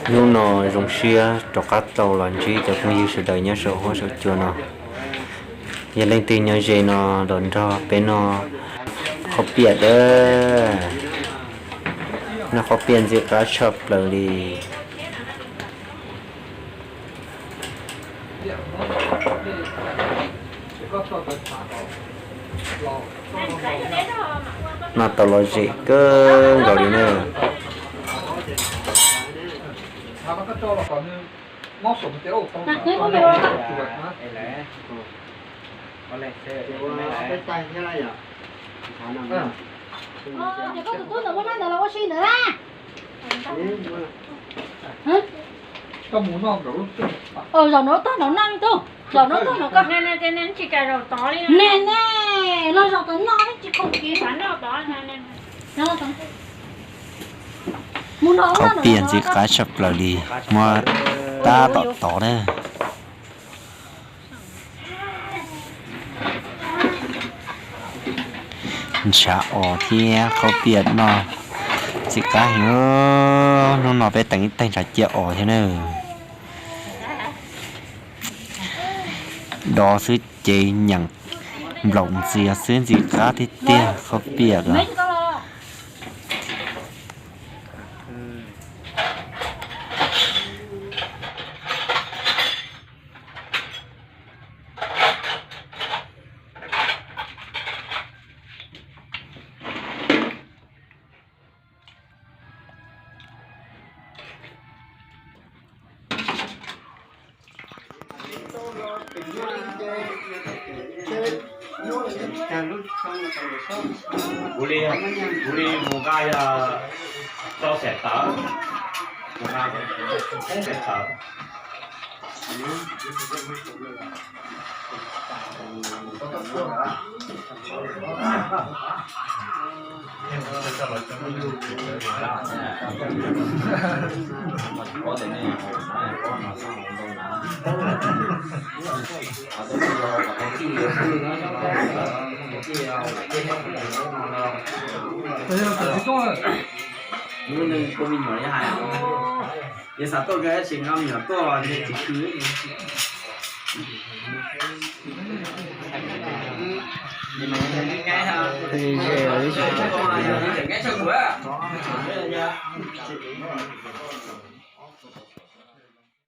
Hnub no zoo siab rov qab tau los ntsib cov phooj ywg sawv daws nyob saum huab saum cua no. Yog leej twg nyob ze no los nrog peb noj qhob piam dawb, noj qhob piam ntxim qab tshaj plaws li. Noj tau lom zem kawg nkaus li na. Zaum no tag no noj ib tug, zaum no tag no koj. Ne ne, los zaum tod noj tsis khoom kev. Qhob piam ntxim qab tshaj plaws li, muab tab tom tod na. Ntshav os thiab qhob piam noj ntxim qab heev. Hnub no peb teem ib teg ntshav cia os thiab na. Dov xwb ces nyeem nplaum ntxias xwb ntxim qab tiag tiag qhob piam los. Kuv li, kuv li mus nqa rau xeem tawv, mus nqa xeem tawv. Lub neej kua me nyuam li hais, yog xav tuaj kawg tsis nqa me nyuam tuaj los ntshe tsis khw.